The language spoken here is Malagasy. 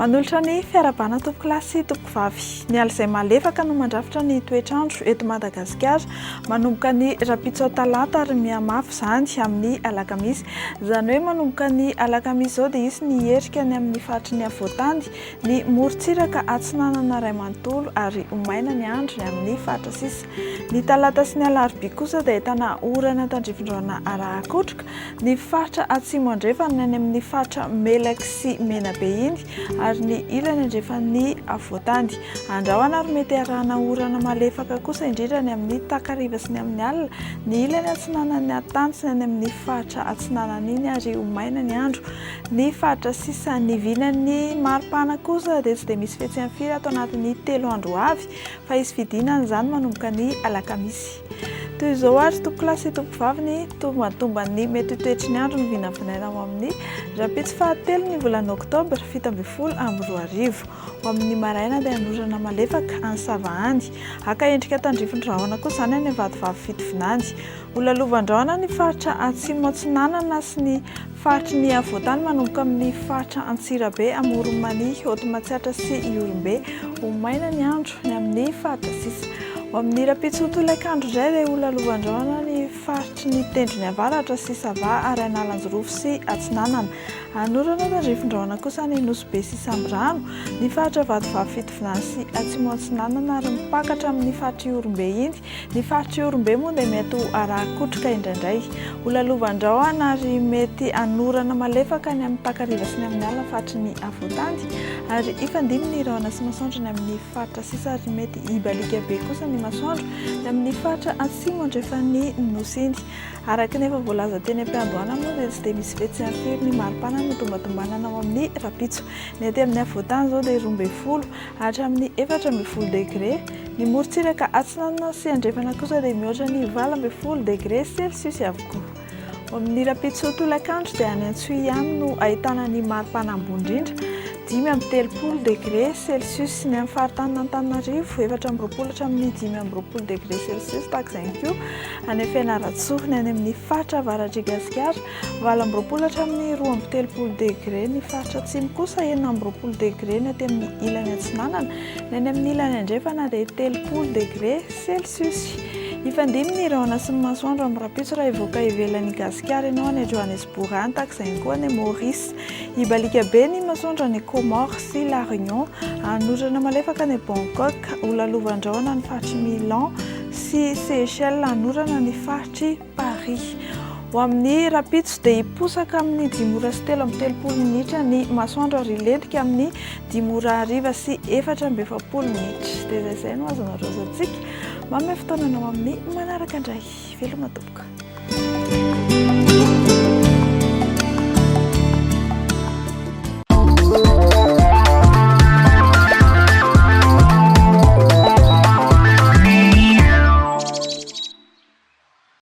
Manolotra ny fiarahabana tompokolahy sy tompokovavy. Ny ala izay malefaka no mandrafitra ny toetr'andro eto Madagasikara manomboka ny rahampitso talata ary mihamafy izany amin'ny alakamisy. Izany hoe manomboka ny alakamisy izao dia hisy ny herika ny amin'ny faritry ny afovoan-tany, ny morontsiraka atsinanana iray manontolo ary ho maina ny andro ny amin'ny faritra sisa. Ny talata sy ny alarobia kosa dia ahitana orana tandrifin-drahona araha-kotroka ny faritra atsimo andrefana, ny any amin'ny faritra Melaky sy Menabe iny ary ny ilany andrefan'ny afovoan-tany. Andrahona ary mety arahana orana malefaka kosa indrindra ny amin'ny takariva sy ny amin'ny alina, ny ilany atsinanan'ny atitany sy ny any amin'ny faritra atsinanana iny ary ho maina ny andro. Ny faritra sisa. Ny vinan'ny maripana kosa dia tsy dia misy fihetseham firy ato anatin'ny telo andro ho avy fa hisy fidinana izany manomboka ny alakamisy. Toy izao ary tompokolahy sy tompokovavy ny tombantomban'ny mety ho toetry ny andro novinavinaina ho amin'ny rahampitso fahatelo ny volana oktobra 2017. Ho amin'ny maraina dia hanorana malefaka any Sava any. Haka endrika tandrifin-drahona kosa izany any Vatovavy Fitovinany. Ho lalovan-drahona ny faritra Atsimo Atsinanana sy ny faritry ny afovoan-tany manomboka amin'ny faritra Antsirabe, Amoron'i Mania, Haute Matsiatra sy Ihorombe. Ho maina ny andro ny amin'ny faritra sisa. Ho amin'ny rahampitso tolakandro indray dia ho lalovan-drahona ny faritry ny tendrony avaratra sy Sava ary Analanjirofo sy Atsinanana. Hanorana tandrifin-drahona kosa ny Nosy Be sy Sambirano, ny faritra Vatovavy Fitovinany sy Atsimo Atsinanana ary mipaka hatramin'ny faritr'Ihorombe iny. Ny faritr'i Ihorombe moa dia mety ho arahin-kotroka indraindray. Ho lalovan-drahona ary mety hanorana malefaka ny amin'ny takariva sy ny amin'ny alina faritry ny afovoan-tany ary hifandimby ny rahona sy masoandro ny amin'ny faritra sisa ary mety hibaliaka be kosa ny masoandro ny amin'ny faritra atsimo andrefan'ny Nosy iny. Araka ny efa voalaza teny am-piandohana moa dia tsy dia misy fihetseham firy ny maripana no tombantombanana ao amin'ny rahampitso. Ny aty amin'ny afovoan-tany izao dia 12 hatramin'ny 14 degre. Ny morontsiraka atsinanana sy andrefana kosa dia mihoatra ny 18 degre celsius avokoa. Ho amin'ny rahampitso tolakandro dia any Antsohihy ihany no ahitana ny maripana ambony indrindra, 35 degre celsius. Ny amin'ny faritanin'Antananarivo, 24 hatramin'ny 25 degre celsius, tahaka izay ihany koa any Fianarantsoa. Ny any amin'ny faritra avaratr'i Gasikara, 28 hatramin'ny 32 degre. Ny faritra atsimo kosa, 26 degre ny aty amin'ny ilany atsinanana. Ny any amin'ny ilany andrefana dia 30 degre celsius. Hifandimby ny rahona sy ny masoandro amin'ny rahampitso raha hivoaka ivelan'i Gasikara ianao any Johannesburg any, tahaka izay ihany koa any Maurice. Hibaliaka be ny masoandro any Comores sy La Réunion. Hanorana malefaka any Bangkok. Ho lalovan-drahona ny faritr'i Milan sy Seychelles. Hanorana ny faritr'i Paris. Ho amin'ny rahampitso dia hiposaka amin'ny dimy ora sy 33 minitra ny masoandro ary hilentika amin'ny dimy ora hariva sy 44 minitra. Dia izay izay no azonareo azontsika. Manome fotoana anao amin'ny manaraka indray. Veloma tompoko.